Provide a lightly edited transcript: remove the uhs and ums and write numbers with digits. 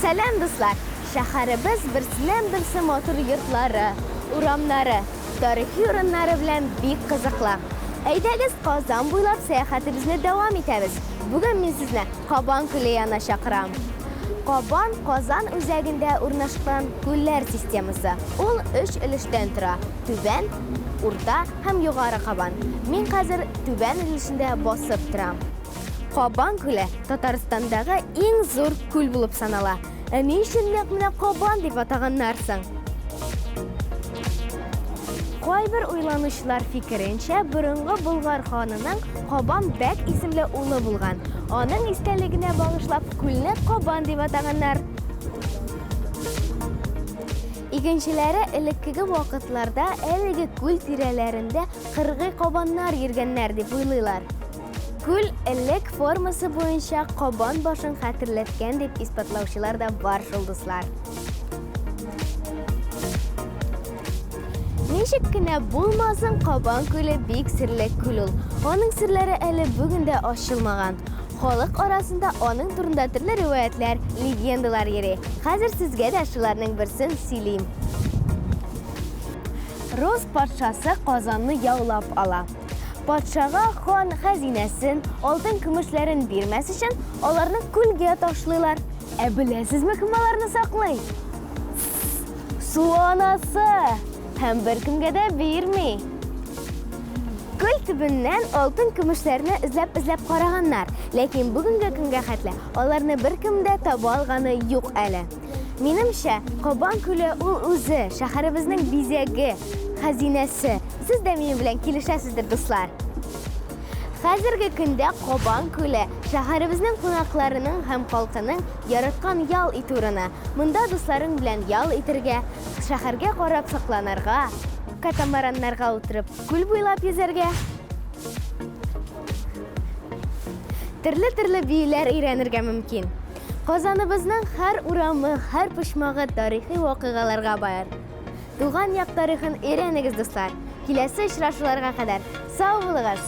Сәлам, дуслар! Шәһәребез берсеннән-берсе матур йортлары, урамнары, тарихи урыннары белән бик кызыклы. Әйдәгез, Казан буйлап сәяхәтебезне дәвам итәбез. Бүген мин сезне Кабан күле янына чакырам. Кабан, Казан үзәгендә урнашкан күлләр системасы. Ул өч өлештән тора, Түбән, Урта һәм Югары Кабан. Мин хәзер Түбән өлешендә басып торам. Кабан күле Татарстандагы иң зур күл булып санала. Ә ни өчен нәкъ менә Кабан дип атаганнар соң? Кайбер уйланучылар фикеренчә, борынгы Болгар ханының Кабан бәк исемле улы булган. Аның истәлегенә багышлап, күлне Кабан дип атаганнар. Игенчеләре элеккеге вакытларда әлеге күл тирәләрендә кыргый кабаннар йөргәннәр дип уйлыйлар. Күл элек формасы буенча кабан башын хәтерләткән дип исбатлаучылар да бар шул, дуслар. Ничек кенә булмасын, Кабан күле бик серле күл ул. Аның серләре әле бүген дә ачылмаган. Халык арасында аның турында төрле риваятьләр, легендалар йөри. Хәзер сезгә дә шуларның берсен сөйлим. Рус патшасы Казанны яулап ала. Патшага хан хәзинәсен, алтын-көмешләрен бирмәс өчен, аларны күлгә ташлыйлар. Ә беләсезме, кем аларны саклый? Су анасы! Һәм беркемгә дә бирми. Күл төбеннән алтын-көмешләрне эзләп-эзләп караганнар, ләкин бүгенге көнгә хәтле аларны беркем дә таба алганы юк әле. Минемчә, Кабан күле ул үзе, шәһәребезнең бизәге, хәзинәсе. Сез дә минем белән килешәсездер, дуслар. Хәзерге көндә Кабан күле, шәһәребезнең кунакларының һәм халкының яраткан ял итү урыны. Монда дусларың белән ял итергә, шәһәргә карап сокланырга, катамараннарга утырып күл буйлап йөзәргә, төрле-төрле биюләр өйрәнергә мөмкин. Казаныбызның һәр урамы, һәр почмагы тарихи вакыйгаларга бай. Туган як тарихын өйрәнегез, дуслар! Киләсе очрашуларга кадәр сау булыгыз!